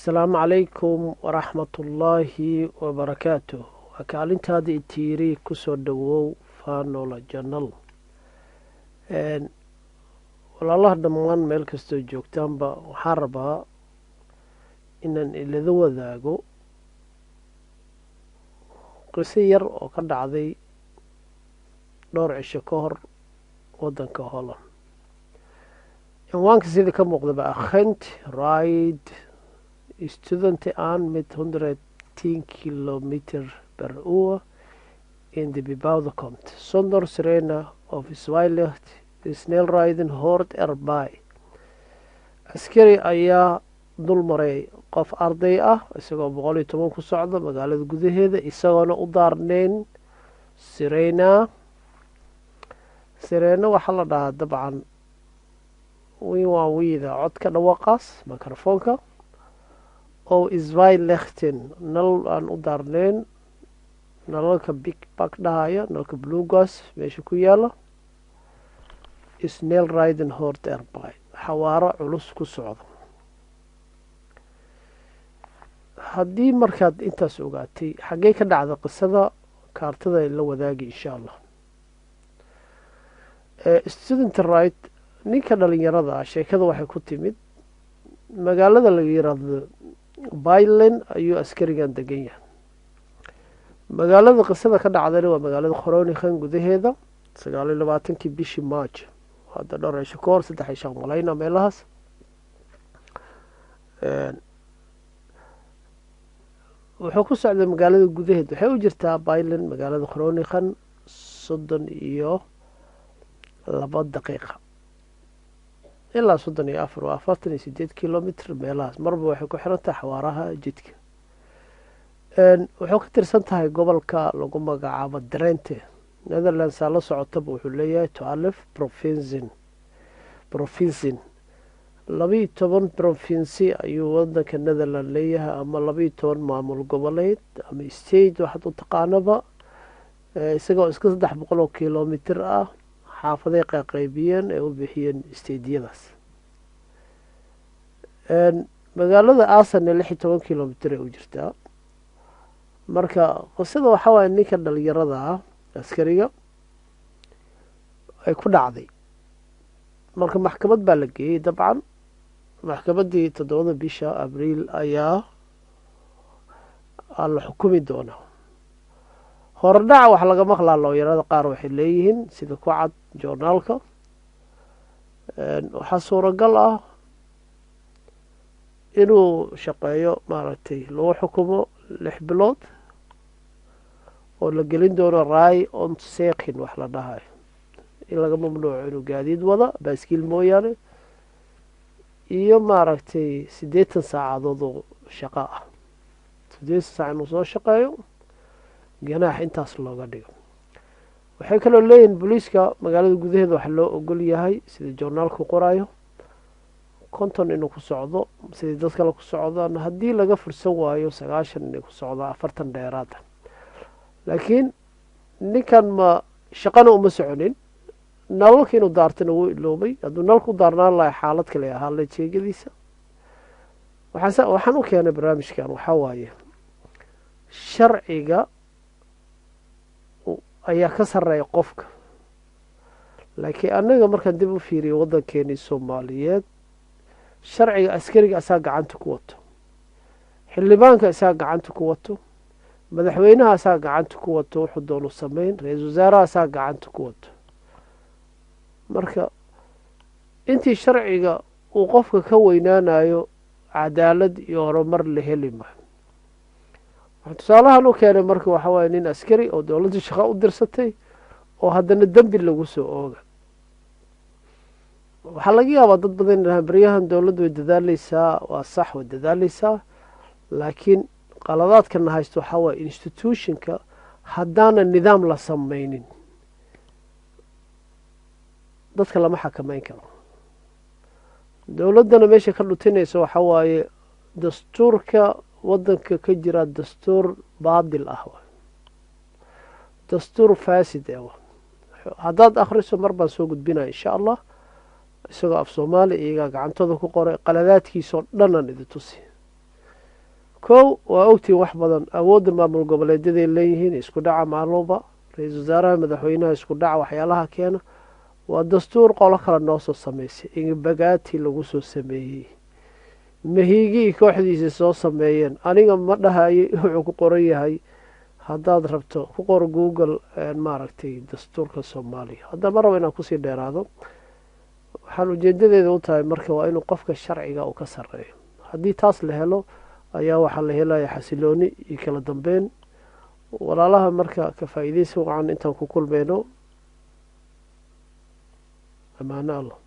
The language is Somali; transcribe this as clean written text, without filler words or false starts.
Asalaamu calaykum waraxmatullaahi wabarakaatuh. Waa kaalintaada itiiri, kusoo dhowow Faanola Channel. Walaalaha dhammaan meel kastoo joogtaanba, waxaan rabaa inaan ilada wadaago qiso yar oo ka dhacday dhowr cisho ka hor waddanka Holland. Cinwaanka sida ka muuqdaba, "Agent rijdt student aan met 110 kilometer per uur in de bebouwde kom zonder sirene of zwaailicht, snelrijden hoort erbij." Askari ayaa dul maray qof arday ah isagoo 110 ku socda magaalada gudaheeda, isagoona u daarneyn sirena. Sirena waxaa la dhahaa dabcan win waa wiida codka dhawaqaas microfoonka oo zwaailichten, nal aan u daarneyn, nalalka big bak dhahaya, nalalka bluegas meesha ku yaala. "Snelrijden hoort erbij", xawaaro culus ku socdo. Haddii markaad intaas ogaatay, xaggee ka dhacda qisada? Kaartada la wadaagi insha Allah. Student rijdt, ninka dhalinyarada ah, sheekada waxay ku timid magaalada laga yiraahdo Beilen ayuu askarigan degan yahay. Magaalada qisada ka dhacdana waa magaalada Groningen gudaheeda, 29-kii bishii March, hadda dhowr cisho ka hor, 3 cisho malayna meelahaas. Wuxuu ku socday magaalada gudaheed. Waxay u jirtaa Beilen magaalada Groningen 32 daqiiqa ilaa 34, waa 48 kilomitr meelahaas. Marba waxay ku xiran tahay xawaaraha jidka. Wuxuu ka tirsan tahay gobolka lagu magacaabo Drenthe. Netherlandsaa la socotaba, wuxuu leeyahay 12 provincie. 12 province ayuu wadanka Netherland leeyahay, ama 12 maamul goboleed ama state waxaad u taqaanaba. Isagoo iska 300 oo kilomitr ah, xaafaday qaqaybiyeen ee u bixiyeen stateyadaas. Magaalada Assen 16 kilomitr ay u jirtaa. Marka qisada waxaa waaya, ninka dhalinyarada ah askariga ay ku dhacday. Marka maxkamad baa la geeyey. Dabcan maxkamaddii 7-da bisha Abriil ayaa la xukumi doonaa. Horedhaca waxaa laga maqlaa looyarada qaar waxay leeyihiin, sida ku cad joornaalka, waxaa suuragal ah inuu shaqeeyo, maaragtay, lagu xukumo 6 bilood oo la gelin doono rij ontzegging wax la dhahayo, in laga mamnuuco inuu gaadiid wada, baaskiil mooyaane, iyo maaragtay 80 saacadood oo shaqo ah, 80 saac inuu soo shaqeeyo, ganaax intaas looga dhigo. Waxay kaloo leeyihin booliiska magaalada gudaheeda waxaa loo ogol yahay, sida joornaalku qorayo, 50 inuu ku socdo sidii dad kale ku socdaan, haddii laga fursan waayo 90 inay ku socdaan, 40 dheeraada. Laakiin ninkan ma shaqana uma soconin, nalalka inuu daartana wuu iloobay. Hadduu nalku daarnaan lahay, xaalad kale ahaa la jeegadiisa. Waxaan u keenay barnaamijkan waxaa waaye, sharciga ayaa ka sarreeya qofka. Laakiin annaga markaan dib u fiiriyo waddankeenii Soomaaliyeed, sharciga askariga asaa gacanta ku wato, xildhibaanka isaga gacanta ku wato, madaxweynaha asaa gacanta ku wato, wuxuu doonu sameyn, ra-iisul wasaaraha asaa gacanta ku wato. Marka intii sharciga uu qofka ka weynaanayo, cadaalad iyo horumar la heli maayo. Waxaa tusaalahan u keenay marka waxaa waye, nin askari oo dowladda shaqo u dirsatay oo haddana dembi lagu soo ooga. Waxaa laga yaabaa dad badan inahaan baryahan dowladdu way dadaaleysaa. Waa sax, way dadaaleysaa, laakiin qaladaadkana haysto waxaa waye institutionka haddaana nidaam la sameynin, dadka lama xakameyn karo. Dowladdana meesha ka dhutinaysa waxaa waaye dastuurka waddanka ka jira, dastuur baadil ah, dastuur faasid ah. Haddaad akhriso, mar baan soo gudbinaya insha Allah, isagoo af Soomaali iyagaa gacantooda ku qoray, qaladaadkiisoo dhanaan idi tusi. Kow, waa ogtiin wax badan awoodda maamul goboleedyaday leeyihiin, isku dhaca maalooba ra-iisul wasaaraha, madaxweynaha, isku dhaca waxyaalaha keena waa dastuur qolo kale noo soo sameysay, Embagathi lagu soo sameeyey, Mahigii kooxdiisii soo sameeyeen. Aniga ma dhahayay wuxuu ku qoran yahay. Haddaad rabto ku qor Google, maaragtay, dastuurka Soomaaliya. Hadda ma rabo inaan kusii dheeraado. Waxaan ujeedadeeda u tahay marka waa inuu qofka sharciga uu ka sarreeyo. Haddii taas la helo ayaa waxaa la helaya xasilooni iyo kala dambeyn. Walaalaha, marka ka faa'iideysi wacan. Intaan ku kulmayno, amaano Allah.